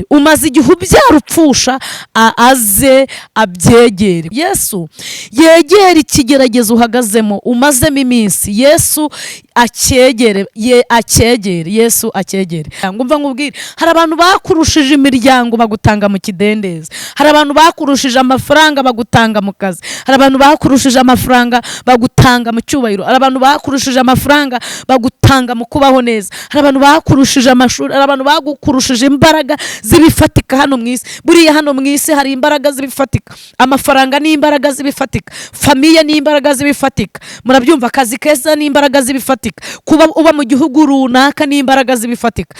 Umaze igihe ubyara upfusha, aze abyegere. Yesu yegere ikigeragezo uhagazemo umazemo iminsi. Yesu acyegere, ye acyegere, Yesu acyegere. Ngo mva nkubwire, hari abantu bakurushije imiryango bagutanga mu kidendezi, hari abantu bakurushije amafaranga bagutanga mu kazi, hari abantu bakurushije amafaranga bagutanga mu cyubahiro, hari abantu bakurushije amafaranga bagutanga mu kubaho neza, hari abantu bakurushije amashuri, hari abantu bagukurushije imbaraga z'ibifatika hano mu isi. Buriya hano mu isi hari imbaraga z'ibifatika, amafaranga ni imbaraga z'ibifatika, famille ni imbaraga z'ibifatika, murabyumva, akazi keza ni imbaraga z'ibifatika, kuba uba mu gihugu runaka ni imbaraga z'ibifatika,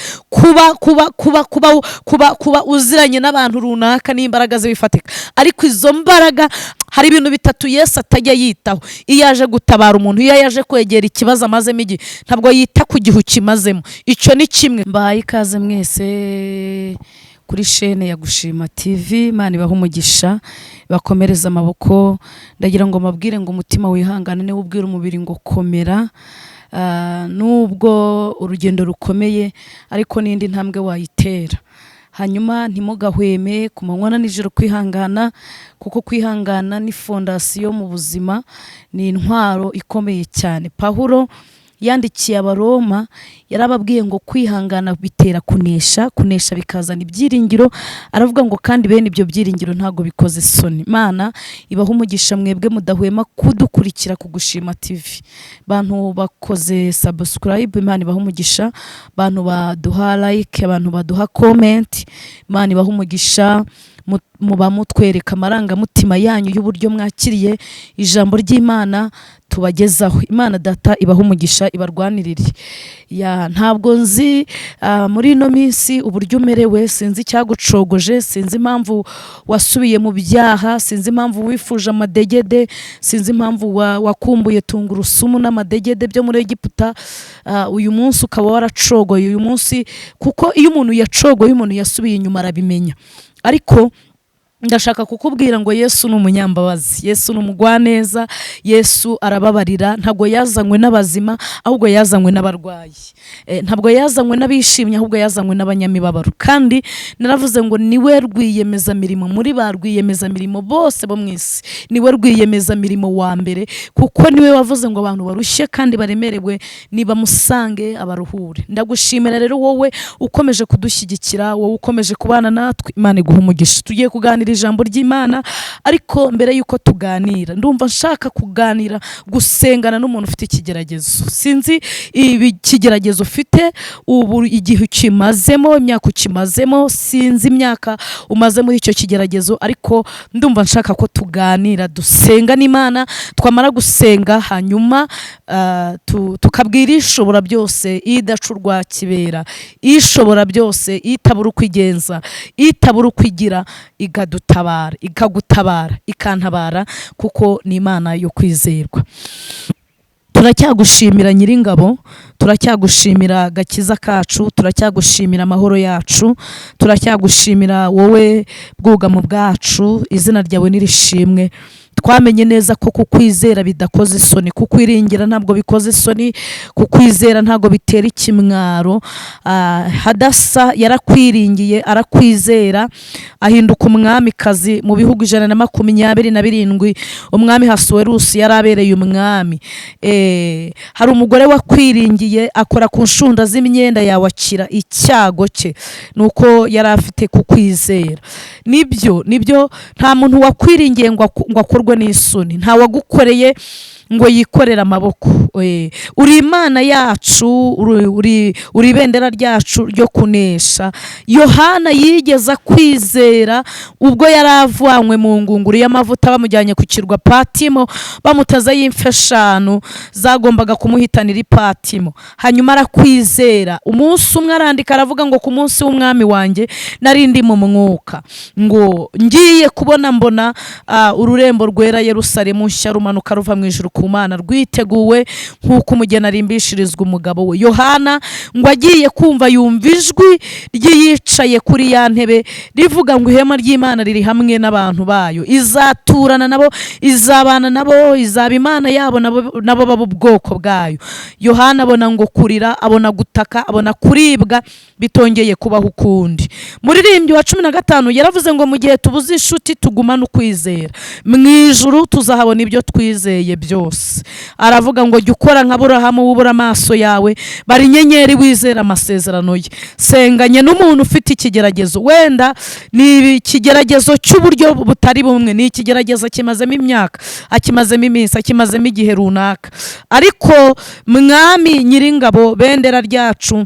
kuba uziranye n'abantu runaka ni imbaraga z'ibifatika. Ariko izo mbaraga, hari ibintu bitatu Yesu atajya yitaho iyo aje gutabara umuntu, iyo yaje kwegera ikibazo amazemo igihe. Ntabwo yita ku gihe ukimazemo. Icyo ni kimwe. Mbahaye ikaze mwese kuri chaîne ya Gushima TV. Imana ibahe umugisha, bakomereze amaboko. Ndagira ngo mbabwire ngo umutima wihangane niwe ubwira umubiri ngo komera. Nubwo urugendo rukomeye, ariko n'indi ntambwe wayitera. Hanyuma ntimugahweme ku manywa na nijoro kwihangana, kuko kwihangana ni fondation mu buzima, ni intwaro ikomeye cyane. Pawulo yandikiye Abaroma, yarababwiye ngo kwihangana bitera kunesha, kunesha bikazana ibyiringiro. Aravuga ngo kandi bene ibyo byiringiro ntabwo bikoze isoni. Imana ibaha umugisha mwebwe mudahwema kudukurikira ku Gushima TV, bantu bakoze subscribe, Imana ibaha umugisha, bantu baduha like, abantu baduha comment, Imana ibaha umugisha. Muba mutwereka amarangamutima yanyu y'uburyo mwakiriye ijambo ry'Imana tubagezaho. Imana Data ibaha umugisha, ibarwanirire. Ya, ntabwo nzi muri ino minsi uburyo umerewe, sinzi icyagucogoje, sinzi impamvu wasubiye mu byaha, sinzi impamvu wifuje amadegede, sinzi impamvu wakumbuye tungurusumu n'amadegede byo muri Egiputa, uyu munsi ukaba waracogoye uyu munsi. Kuko iyo umuntu yacogoye, umuntu yasubiye inyuma, arabimenya. Ariko ndashaka kukubwira ngo Yesu ni umunyambabazi, Yesu ni umugwaneza, Yesu arababarira. Ntabwo yazanywe n'abazima, ahubwo yazanywe n'abarwayi. Ntabwo yazanywe n'abishimye, ahubwo yazanywe n'abanyamibabaro. Kandi naravuze ngo niwe rwiyemezamirimo muri ba rwiyemezamirimo bose bo mu isi, niwe rwiyemezamirimo wa mbere, kuko niwe wavuze ngo abantu barushye kandi baremerewe nibamusange abaruhure. Ndagushimira rero wowe ukomeje kudushyigikira, wowe ukomeje kubana natwe, Imana iguha umugisha. Tugiye kuganira ijambo ry'Imana, ariko mbere y'uko tuganira, ndumva nshaka kuganira, gusengana n'umuntu ufite ikigeragezo. Sinzi ibi ikigeragezo ufite ubu, igihe ukimazemo, imyaka ukimazemo, sinzi imyaka umaze muri icyo kigeragezo, ariko ndumva nshaka ko tuganira, dusenga n'Imana. Twamara gusenga, hanyuma tukabwira Ishobora byose, idacurwa kibera, Ishobora byose, itabura uko igenza, itabura uko igira, ikadutabara, ikagutabara, ikantabara, kuko ni Imana yo kwizerwa. Turacyagushimira Nyiringabo, turacyagushimira gakiza kacu, turacyagushimira amahoro yacu, turacyagushimira wowe bwugamo bwacu. Izina ryawe nirishimwe. Twamenye neza ko kukwizera bidakoze isoni, kukwiringira ntabwo bikoze isoni, kukwizera ntabwo bitera ikimwaro. Hadasa yarakwiringiye, arakwizera, ahinduka umwamikazi mu bihugu 127. Umwami Hasuwerusi yari abereye umwami. Hari umugore wakwiringiye, akora ku nshunda z'imyenda yawe, akira icyago cye, nuko yari afite kukwizera. Nibyo, nibyo, nta muntu wakwiringiye ngo akorwe n'isoni, nta wagukoreye ngo yikorere amaboko. Uri Imana yacu, uri ibendera ryacu ryo kunesha. Yohana yigeze kwizera ubwo yari avanywe mu ngunguru y'amavuta, bamujyanye ku kirwa Patimo, bamutazeho impfu eshanu zagombaga kumuhitanira i Patimo, hanyuma arakwizera. Umunsi umwe arandika, aravuga ngo ku munsi w'Umwami wanjye nari ndi mu mwuka, ngo ngiye kubona mbona ururembo rwera, Yerusalemu nshya, rumanuka ruva mu ijuru. ku Mana, rwiteguwe nk'uko umugeni arimbishirizwa umugabo we. Yohana ngo agiye kumva yumva ijwi ry'iyicaye kuri ya ntebe rivuga ngo ihema ry'Imana riri hamwe n'abantu bayo, izaturana nabo, izabana nabo, izaba Imana yabo, nabo baba ubwoko bwayo. Yohana abona ngo kurira, abona gutaka, abona kuribwa bitongeye kubaho ukundi. Muririmbyi wa 15 yaravuze ngo mu gihe tubuze inshuti tugumane ukwizera, mu ijuru tuzahabona ibyo twizeye byose. Aravuga ngo jya ukora nka Aburahamu, wubura amaso yawe, bari inyenyeri, wizera amasezerano ye. Senganye n'umuntu ufite ikigeragezo, wenda ni ikigeragezo cy'uburyo butari bumwe, ni ikigeragezo akimazemo imyaka, akimazemo iminsi, akimazemo igihe runaka, ariko Mwami Nyiringabo, bendera ryacu.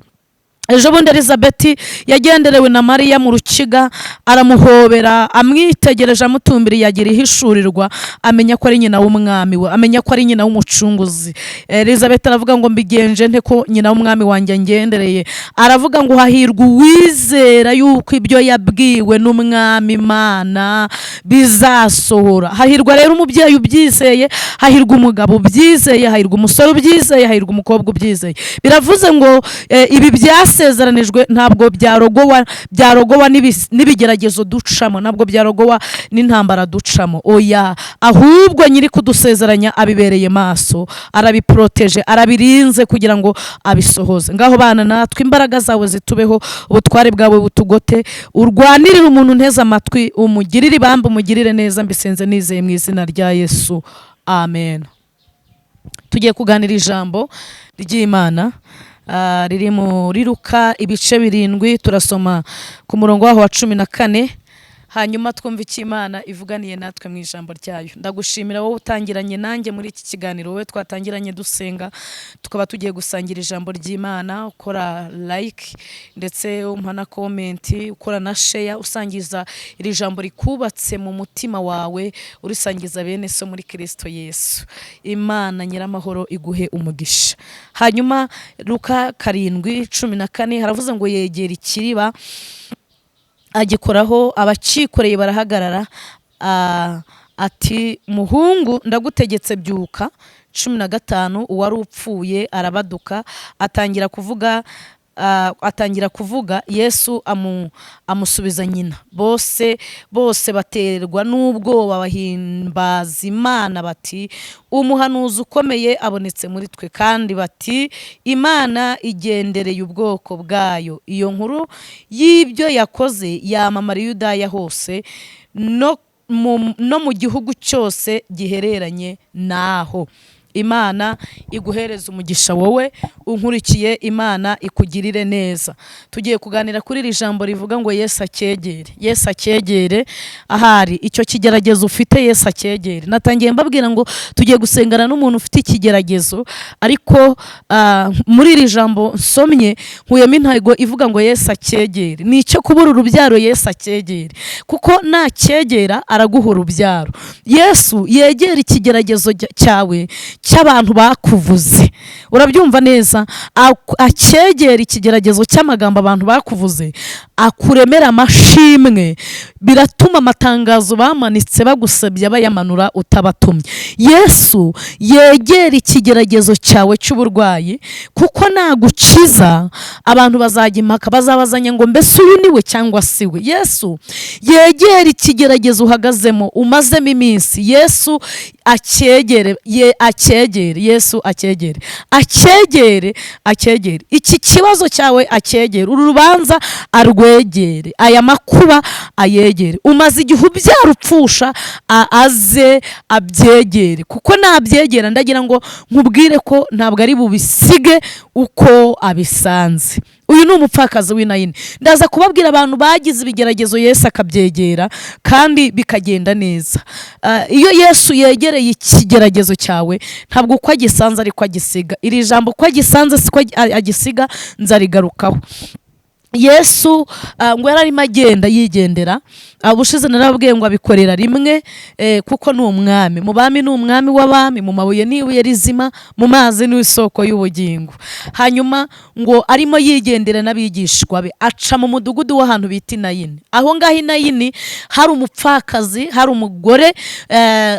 Ejo bundi Elizabeth yagenderewe na Mariya mu rukiga, aramuhobera, amwitegereje, amutumbiriye, agira ihishurirwa, amenya ko ari nyina w'umwami we, amenya ko ari nyina w'umucunguzi. Elizabeth aravuga ngo mbigenje nte ko nyina w'umwami wanjye angendereye? Aravuga ngo hahirwa uwizera yuko ibyo yabwiwe n'Umwami Imana bizasohora. Hahirwa rero umubyeyi ubyizeye, hahirwa umugabo ubyizeye, hahirwa umusore ubyizeye, hahirwa umukobwa ubyizeye. Biravuze ngo ibi byasezeranijwe ntabwo byarogowa n'ibigeragezo ducamo, ntabwo byarogowa n'intambara ducamo, oya, ahubwo nyiri kudusezeranya abibereye maso, arabiporoteje, arabirinze kugira ngo abisohoze. Ngaho bana natwe, imbaraga zawe zitubeho, ubutware bwawe butugote, urwanirire umuntu nteze amatwi, umugirire ibambe, umugirire neza. Mbisenze nizeye mu izina rya Yesu, amen. Tugiye kuganira ijambo ry'Imana riri muri Luka ibice 7, turasoma ku murongo waho wa 14, hanyuma twumva icyo Imana ivuganiye natwe mu ijambo ryayo. Ndagushimira wowe utangiranye nanjye muri iki kiganiro, wowe twatangiranye dusenga, tukaba tugiye gusangira ijambo ry'Imana. Ukora like ndetse umpa na comment, ukora na share, usangiza iri jambo rikubatse mu mutima wawe, urisangiza bene so muri Kristo Yesu. Imana Nyiramahoro iguhe umugisha. Hanyuma Luka 7:14 haravuze ngo yegera ikiriba agikoraho, abacikoreye barahagarara, ati muhungu, ndagutegetse, byuka. 15, uwari upfuye arabaduka, atangira kuvuga. Yesu amusubiza nyina. Bose bose baterwa n'ubwoba, bahimbaza Imana bati umuhanuzi ukomeye abonetse muri twe, kandi bati Imana igendereye ubwoko bwayo. Iyo nkuru y'ibyo yakoze yamamara i Yudaya hose no mu gihugu cyose gihereranye naho. Imana iguhereza umugisha wowe unkurikiye, Imana ikugirire neza. Tugiye kuganira kuri iri jambo rivuga ngo Yesu acyegere, Yesu acyegere. Ahari icyo kigeragezo ufite, Yesu acyegere. Natangiye mbabwira ngo tugiye gusengana n'umuntu ufite ikigeragezo, ariko muri iri jambo nsomye nkuyemo intego ivuga ngo Yesu acyegere. Ni icyo kubura urubyaro, Yesu acyegere, kuko nacyegera araguha urubyaro. Yesu yegera ikigeragezo cyawe cy'abantu bakuvuze, urabyumva neza? Acyegera ikigeragezo cy'amagambo abantu bakuvuze, akuremera amashimwe. Biratuma amatangazo bamanitse bagusabye bayamanura utabatumye. Yesu yegera ikigeragezo cyawe cy'uburwayi, kuko nagukiza abantu bazajya impaka, bazabazanya ngo mbese uyu ni we cyangwa si we? Yesu yegera ikigeragezo uhagazemo, umazemo iminsi. Yesu acyegere, ye acyegere, Yesu acyegere, acyegere, acyegere iki kibazo cyawe, acyegere uru rubanza, arwegere aya makuba, ayegere. Umaze igihe ubyara upfusha, aze abyegere, kuko nabyegera ndagira ngo nkubwire ko ntabwo ari bubisige uko abisanze. Uyu ni umupfakazi w'i Nayini. Ndaza kubabwira abantu bagize ibigeragezo, Yesu akabyegera kandi bikagenda neza. Iyo Yesu yegereye ikigeragezo cyawe, ntabwo uko agisanze ariko agisiga. Iri jambo uko agisanze siko agisiga, nzarigarukaho. Yesu ngo yari arimo agenda yigendera. Ubushize narababwiye ngo abikorera rimwe, kuko ni umwami mu bami, ni umwami w'abami, mu mabuye ni ibuye rizima, mu mazi ni isoko y'ubugingo. Hanyuma ngo arimo yigendera n'abigishwa be, aca mu mudugudu w'ahantu bita Inayini. Aho ngaho Inayini hari umupfakazi, hari umugore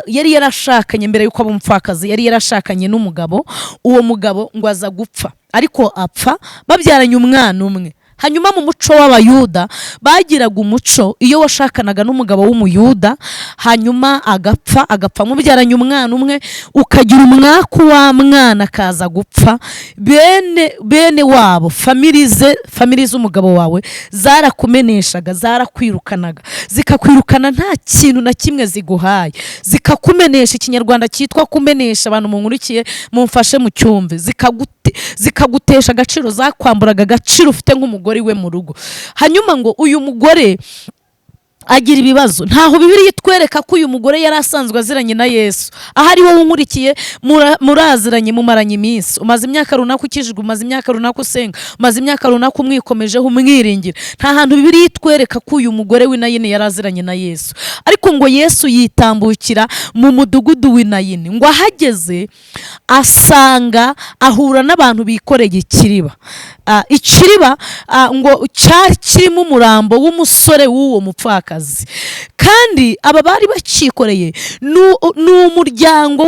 yari yarashakanye mbere y'uko aba umupfakazi, yari yarashakanye n'umugabo. Uwo mugabo ngo aza gupfa, ariko apfa babyaranye umwana umwe. Hanyuma mu muco w'Abayuda bagiraga umuco, iyo washakanaga n'umugabo w'Umuyuda hanyuma agapfa mubyaranye umwana umwe, ukagira umwaku wa mwana akaza gupfa, bene wabo, famille ze, famille z'umugabo wawe zarakumeneshaga, zarakwirukanaga, zikakwirukana nta kintu na kimwe ziguhaye, zikakumenesha. Ikinyarwanda cyitwa kumenesha, abantu munkurikiye mumfashe mu cyumve, zikagutesha agaciro, zakwamburaga agaciro ufite nk'umugore we mu rugo. Hanyuma ngo uyu mugore agira ibibazo. Ntaho Bibiliya itwereka ko uyu mugore yari asanzwe aziranye na Yesu. Ahari wowe unkurikiye muraziranye, mumaranye iminsi, umaze imyaka runaka ukijijwe, umaze imyaka runaka usenga, umaze imyaka runaka umwikomejeho, umwiringira. Nta hantu Bibiliya itwereka ko uyu mugore w'Inayini yari aziranye na Yesu. Ariko ngo Yesu yitambukira mu mudugudu w'Inayini, ngo ahageze asanga ahura n'abantu bikoreye ikiriba. Ikiriba ngo cyari kirimo umurambo w'umusore w'uwo mupfakazi, kandi aba bari bacyikoreye ni umuryango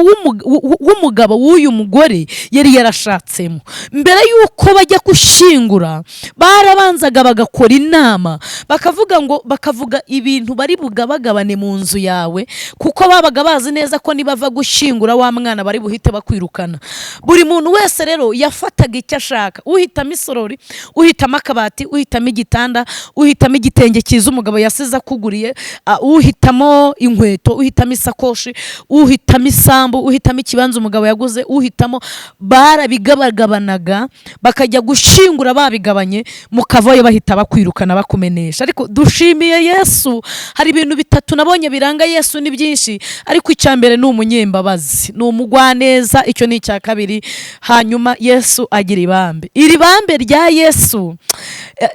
w'umugabo w'uyu mugore yari yarashatsemo. Mbere y'uko bajya gushyingura barabanzaga bagakora inama, bakavuga ngo, bakavuga ibintu bari bugabagabane mu nzu yawe, kuko babaga bazi neza ko nibava gushyingura wa mwana bari buhite bakwirukana. Buri muntu wese rero yafataga icyo ashaka: uhitamo isorori, uhitamo akabati, uhitamo igitanda, uhitamo igitenge cyiza umugabo yasize akuguriye, uhitamo inkweto, uhitamo isakoshi, uhitamo isambu, uhitamo ikibanza umugabo yaguze, uhitamo. Barabigabagabanaga bakajya gushyingura babigabanye, mukavayo bahita bakwirukana, bakumenesha. Ariko dushimiye Yesu. Hari ibintu bitatu nabonye biranga Yesu, ni byinshi, ariko icya mbere ni umunyembabazi, ni umugwaneza, icyo ni icya kabiri. Hanyuma Yesu agira ibambe. Iri bambe rya Yesu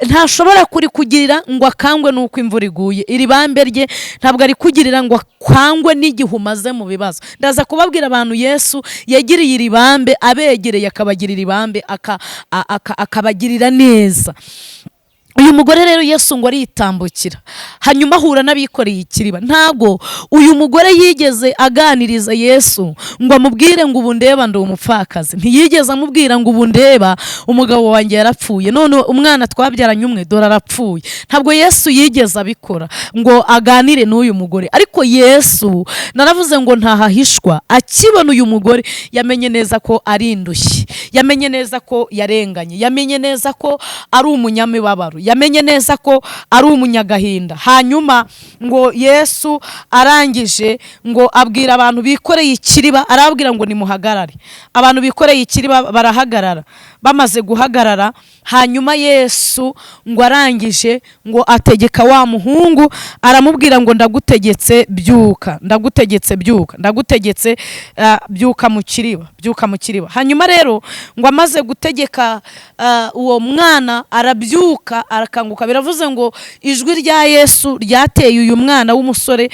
ntashobora kurikugirira ngo akangwe n'uko imvura iguye. Iri bambe rye ntabwo arikugirira ngo akangwe n'igihe umaze mu bibazo. Ndaza kubabwira abantu Yesu yagiriye iri bambe, abegereye akabagirira ibambe, akabagirira neza. Uyu mugore rero Yesu ngo aritambukira, hanyuma ahura n'abikoreye ikiriba. Ntabwo uyu mugore yigeze aganiriza Yesu ngo amubwire ngo ubu ndeba ndi umupfakazi. Ntiyigeze amubwira ngo ubu ndeba umugabo wanjye yarapfuye, none umwana twabyaranye umwe dore arapfuye. Ntabwo Yesu yigeze abikora ngo aganire n'uyu mugore. Ariko Yesu naravuze ngo ntahahishwa. Akibona uyu mugore yamenye neza ko ari indushyi, yamenye neza ko yarenganye, yamenye neza ko ari umunyamibabaro, yamenye neza ko ari umunyagahinda. Hanyuma ngo Yesu arangije ngo abwira abantu bikoreye ikiriba, arababwira ngo nimuhagarare. Abantu bikoreye ikiriba barahagarara. Bamaze guhagarara, hanyuma Yesu ngo arangije ngo ategeka wa muhungu, aramubwira ngo ndagutegetse byuka, ndagutegetse byuka, ndagutegetse byuka mu kiriba, byuka mu kiriba. Hanyuma rero ngo amaze gutegeka uwo mwana arabyuka, arakanguka. Biravuze ngo ijwi rya Yesu ryateye uyu mwana w'umusore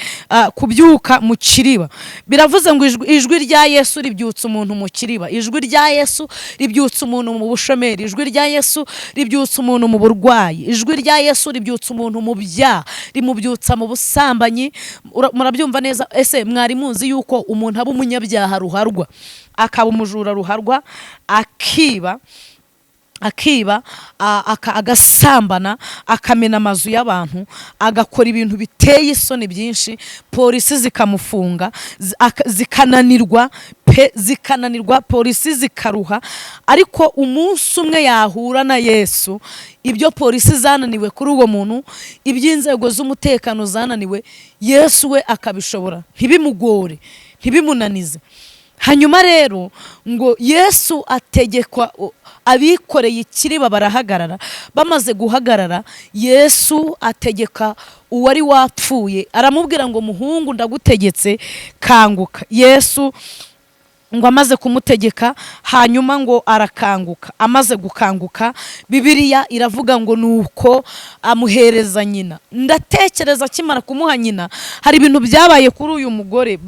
kubyuka mu kiriba. Biravuze ngo ijwi rya Yesu ribyutsa umuntu mu kiriba, ijwi rya Yesu ribyutsa umuntu mu bushomeri, ijwi rya Yesu ribyutsa umuntu mu burwayi, ijwi rya Yesu ribyutsa umuntu mu byaha, rimubyutsa mu busambanyi. Murabyumva neza? Ese mwari muzi yuko umuntu aba umunyabyaha ruharwa, akaba umujura ruharwa, akiba, agasambana, akamena amazu y'abantu, agakora ibintu biteye isoni byinshi, polisi zikamufunga, zikananirwa pe, zikananirwa, polisi zikaruha, ariko umunsi umwe yahura na Yesu, ibyo polisi zananiwe kuri uwo muntu, iby'inzego z'umutekano zananiwe, Yesu we akabishobora, ntibimugore, ntibimunanize. Hanyuma rero ngo Yesu ategekwa abikoreye ikiriba barahagarara. Bamaze guhagarara, Yesu ategeka uwari wapfuye, aramubwira ngo muhungu ndagutegetse kanguka. Yesu Ngo amaze kumutegeka, hanyuma ngo arakanguka. Amaze gukanguka, Bibiliya iravuga ngo nuko amuhereza nyina. Ndatekereza akimara kumuha nyina, hari ibintu byabaye kuri uyu mugore.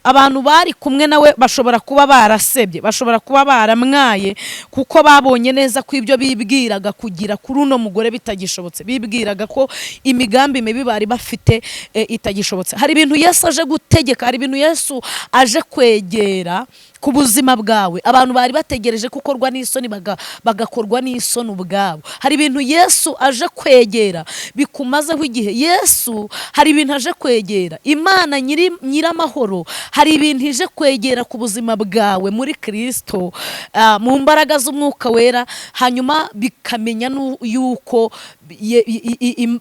Abantu bari kumwe nawe bashobora kuba barasebye, bashobora kuba baramwaye, kuko babonye neza ko ibyo bibwiraga kugira kuri uno mugore bitagishobotse. Bibwiraga ko imigambi mibi bari bafite itagishobotse. Hari ibintu Yesu aje gutegeka, hari ibintu Yesu aje kwegera ku buzima bwawe. Abantu bari bategereje gukorwa n'isoni bagakorwa n'isoni ubwabo. Hari ibintu Yesu aje kwegera bikumazeho igihe. Yesu hari ibintu aje kwegera. Imana nyiramahoro hari ibintu ije kwegera ku buzima bwawe muri Kristo, mu mbaraga z'Umwuka Wera, hanyuma bikamenya yuko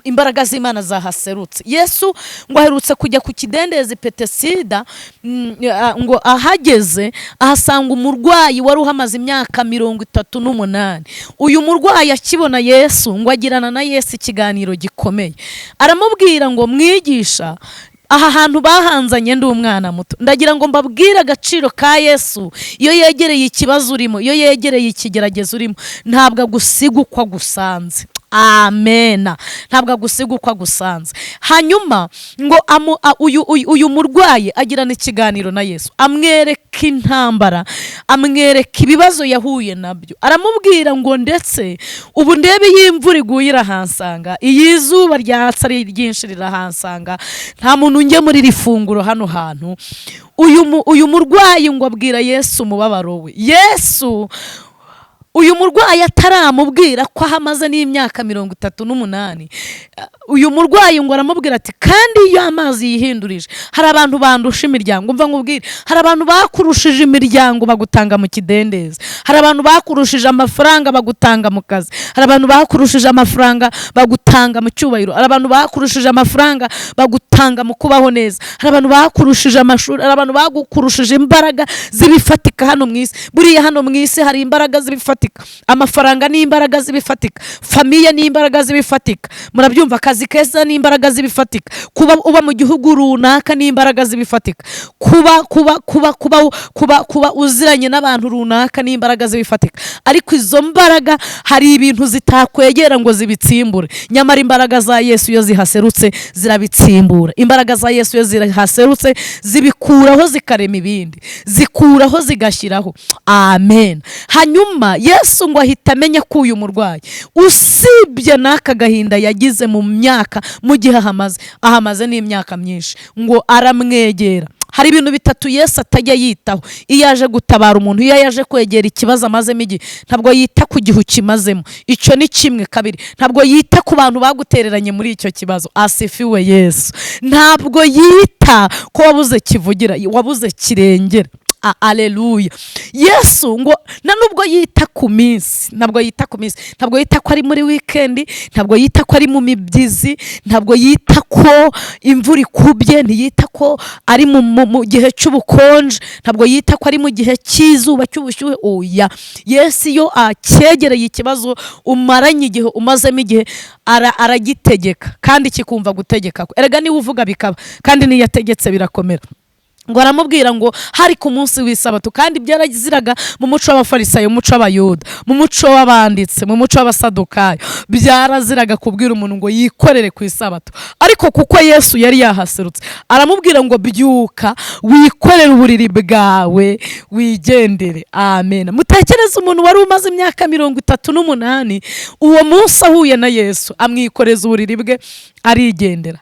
imbaraga z'Imana zahaserutse. Yesu ngo aherutse kujya ku kidendezi Betesida, ngo ahageze ahasanga umurwayi wari uhamaze imyaka 38. Uyu murwayi akibona Yesu, ngo agirana na Yesu ikiganiro gikomeye. Aramubwira ngo: "Mwigisha, aha hantu bahanzanye ndi umwana muto." Ndagira ngo mbabwire agaciro ka Yesu. Iyo yegereye ikibazo urimo, iyo yegereye ikigeragezo urimo, ntabwo agusiga uko agusanze. Amena. Ntabwo agusiga uko agusanze. Hanyuma ngo uyu murwayi agirana ikiganiro na Yesu, amwereka intambara, amwereka ibibazo yahuye nabyo. Aramubwira ngo: "Ndetse ubu ndebe, iyo imvura iguye irahansanga, iyi izuba ryatse ari ryinshi rirahansanga, nta muntu ungemurira ifunguro hano hantu." Uyu murwayi ngo abwira Yesu umubabaro we. Yesu, uyu murwayi ataramubwira ko aho amaze n'imyaka 38, uyu murwayi ngo aramubwira ati: "Kandi iyo amazi yihindurije, hari abantu bandusha imiryango." Mva nkubwire, hari abantu bakurushije imiryango bagutanga mu kidendezi, hari abantu bakurushije amafaranga bagutanga mu kazi, hari abantu bakurushije amafaranga bagutanga mu cyubahiro, hari abantu bakurushije amafaranga bagutanga mu kubaho neza, hari abantu bakurushije amashuri, hari abantu bagukurushije imbaraga z'ibifatika hano mu isi. Buriya hano mu isi hari imbaraga z'ibifatika. Amafaranga ni imbaraga z'ibifatika, famille ni imbaraga z'ibifatika, murabyumva, akazi keza ni imbaraga z'ibifatika, kuba uba mu gihugu runaka ni imbaraga z'ibifatika, kuba uziranye n'abantu runaka ni imbaraga z'ibifatika. Ariko izo mbaraga hari ibintu zitakwegera ngo zibitsimbure. Nyamara imbaraga za Yesu iyo zihaserutse zirabitsimbura. Imbaraga za Yesu iyo zihaserutse zibikuraho, zikarema ibindi, zikuraho zigashyiraho. Amen. Hanyuma Yesu ngo ahita amenya ko uyu murwayi, usibye n'aka gahinda yagize mu myaka, mu gihe ahamaze n'imyaka myinshi, ngo aramwegera. Hari ibintu bitatu Yesu atajya yitaho iyo aje gutabara umuntu, iyo yaje kwegera ikibazo amazemo igihe. Ntabwo yita ku gihe ukimazemo, icyo ni kimwe. Kabiri, ntabwo yita ku bantu bagutereranye muri icyo kibazo. Asifiwe Yesu. Ntabwo yita ko wabuze kivugira, wabuze kirengera. Aleluya. Yesu ngo nta nubwo yita ku minsi, ntabwo yita ku minsi, ntabwo yita ko ari muri wikendi, ntabwo yita ko ari mu mibyizi, ntabwo yita ko imvura ikubye, ntiyita ko ari mu gihe cy'ubukonje, ntabwo yita ko ari mu gihe cy'izuba, cy'ubushyuhe. Oya, Yesu iyo acyegereye ikibazo umaranye igihe, umazemo igihe, aragitegeka kandi kikumva gutegeka kwe. Erega niwe uvuga bikaba, kandi niyo ategetse birakomera. Ngo aramubwira ngo hari ku munsi w'isabato, kandi byaraziraga mu muco w'Abafarisayo, mu muco w'Abayuda, mu muco w'abanditse, mu muco w'Abasadukayo, byaraziraga kubwira umuntu ngo yikorere ku isabato. Ariko kuko Yesu yari yahaserutse, aramubwira ngo: "Byuka wikorere uburiri bwawe wigendere." Amen. Mutekereze umuntu wari umaze imyaka 38, uwo munsi ahuye na Yesu, amwikoreza uburiri bwe arigendera.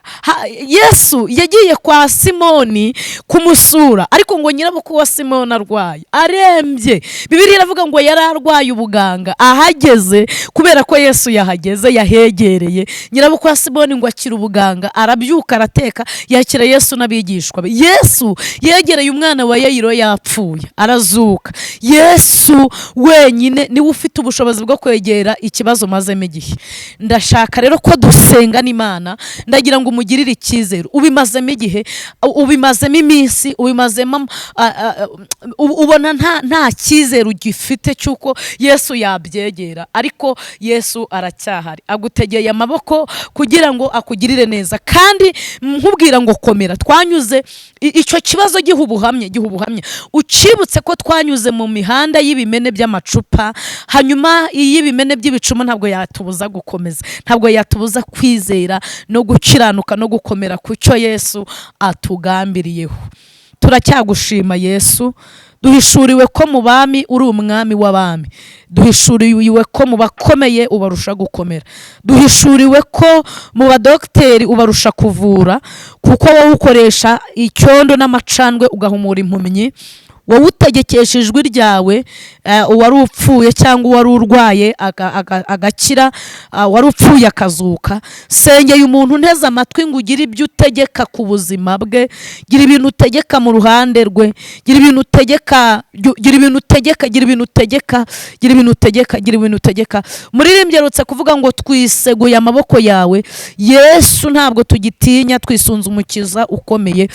Yesu yagiye kwa Simoni kumusura, ariko ngo nyirabukwe wa Simoni arwaye arembye. Bibiliya iravuga ngo yari arwaye ubuganga. Ahageze, kubera ko Yesu yahageze, yahegereye, nyirabukwe wa Simoni ngo akira ubuganga, arabyuka, arateka, yakira Yesu n'abigishwa be. Yesu yegereye umwana wa Yayiro yapfuye, arazuka. Yesu wenyine niwe ufite ubushobozi bwo kwegera ikibazo umazemo igihe. Ndashaka rero ko dusenga n'Imana. Ndagira ngo umugirire icyizere. Ubimazemo igihe, ubimazemo iminsi. Iminsi ubimazemo, ubona nta cyizere ugifite cy'uko Yesu yabyegera, ariko Yesu aracyahari, agutegeye amaboko kugira ngo akugirire neza. Kandi nkubwira ngo komera, twanyuze icyo kibazo giha ubuhamya, giha ubuhamya ucibutse ko twanyuze mu mihanda y'ibimene by'amacupa, hanyuma iy'ibimene by'ibicuma ntabwo yatubuza gukomeza, ntabwo yatubuza kwizera no gukiranuka no gukomera ku cyo Yesu atugambiriyeho. Turacyagushima Yesu, duhishuriwe ko mu bami uri umwami w'abami, duhishuriwe ko mu bakomeye ubarusha gukomera, duhishuriwe ko mu badogiteri ubarusha kuvura, kuko wowe ukoresha icyondo n'amacandwe ugahumura impumyi, wowe utegekesha ijwi ryawe uwari upfuye cyangwa uwari urwaye agakira, uwari upfuye akazuka. Sengeye umuntu unteze amatwi ngo ugire ibyo utegeka ku buzima bwe, gira ibintu utegeka mu ruhande rwe, gira ibintu utegeka, gira ibintu utegeka, gira ibintu utegeka, gira ibintu utegeka, gira ibintu utegeka. Muririmbyi aherutse kuvuga ngo twiseguye amaboko yawe Yesu, ntabwo tugitinya, twisunze umukiza ukomeye.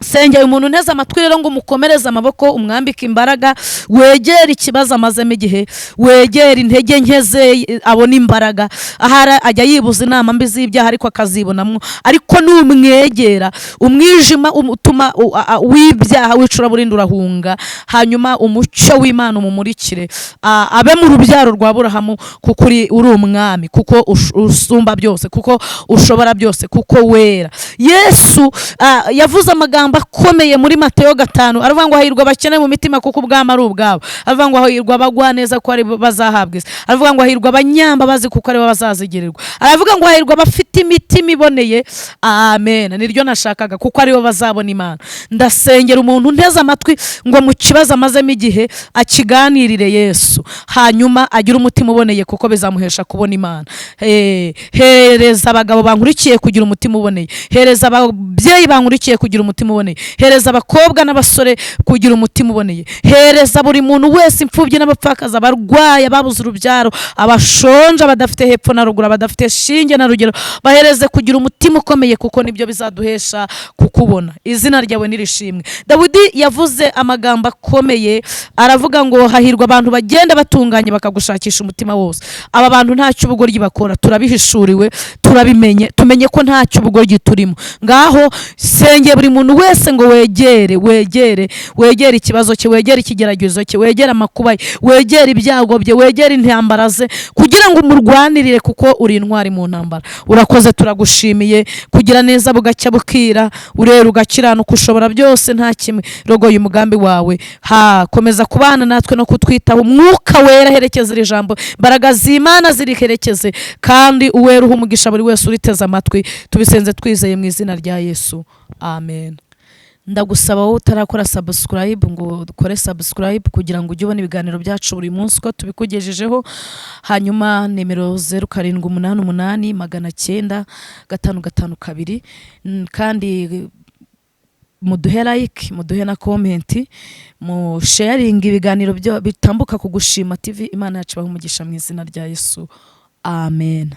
Sengera umuntu unteze amatwi rero ngo umukomereze amaboko, umwambike imbaraga, wegere ikibazo amazemo igihe, wegere intege nke ze abone imbaraga. Ahari ajya yibuza inama mbi z'ibyaha ariko akazibonamo, ariko numwegera umwijima utuma w'ibyaha w'icuraburindi urahunga, hanyuma umucyo w'Imana umumurikire, abe mu rubyaro rwa Aburahamu, kuko uri umwami, kuko usumba byose, kuko ushobora byose, kuko wera. Yesu yavuze amagambo akomeye muri Mateyo 5, aravuga ngo hahirwa abakene mu mitima kuko ubwami ari ubwabo, aravuga ngo hahirwa abagwaneza kuko ari bo bazahabwa isi, aravuga ngo hahirwa abanyambabazi kuko ari bo bazazigirirwa, aravuga ngo hahirwa abafite imitima iboneye, amen, niryo nashakaga, kuko ari bo bazabona Imana. Ndasengera umuntu unteze amatwi ngo mu kibazo amazemo igihe akiganirire Yesu, hanyuma agire umutima uboneye kuko bizamuhesha kubona Imana. Hereza abagabo bankurikiye kugira umutima uboneye, hereza ababyeyi bankurikiye kugira umutima uboneye, hereza abakobwa n'abasore kugira umutima uboneye, hereza buri muntu wese, imfubyi n'abapfakazi, abarwayi, ababuze urubyaro, abashonje, abadafite hepfo na ruguru, abadafite shinge na rugero, bahereze kugira umutima ukomeye kuko nibyo bizaduhesha kukubona. Izina ryawe nirishimwe. Dawidi yavuze amagambo akomeye, aravuga ngo hahirwa abantu bagenda batunganye bakagushakisha umutima wose. Aba bantu nta cy'ubugoryi bakora, turabihishuriwe, turabimenye, tumenye ko nta cy'ubugoryi turimo. Ngaho sengeye buri muntu wese ngo wegere, wegere, wegere ikibazo cye, wegere ikigeragezo cye, wegere amakuba ye, wegere ibyago bye, wegere intambara ze, kugira ngo umurwanirire kuko uri intwari mu ntambara. Urakoze, turagushimiye kugira neza bugacya bukira, urera ugakiranuka, ushobora byose, nta kimwe rogoye umugambi wawe. Komeza kubana natwe no kutwitaho. Umwuka wera herekeza iri jambo, imbaraga z'Imana ziriherekeze, kandi uwera uha umugisha buri wese uriteze amatwi. Tubisenze twizeye mu izina rya Yesu, amen. Ndagusaba wowe utarakora subscribe ngo dukore subscribe kugira ngo ujye ubona ibiganiro byacu buri munsi uko tubikugejejeho. Hanyuma nimero 0788 900 552, kandi muduhe like, muduhe na comment, mu sharing ibiganiro bitambuka ku Gushima TV. Imana yacu ibahe umugisha mu izina rya Yesu, amen.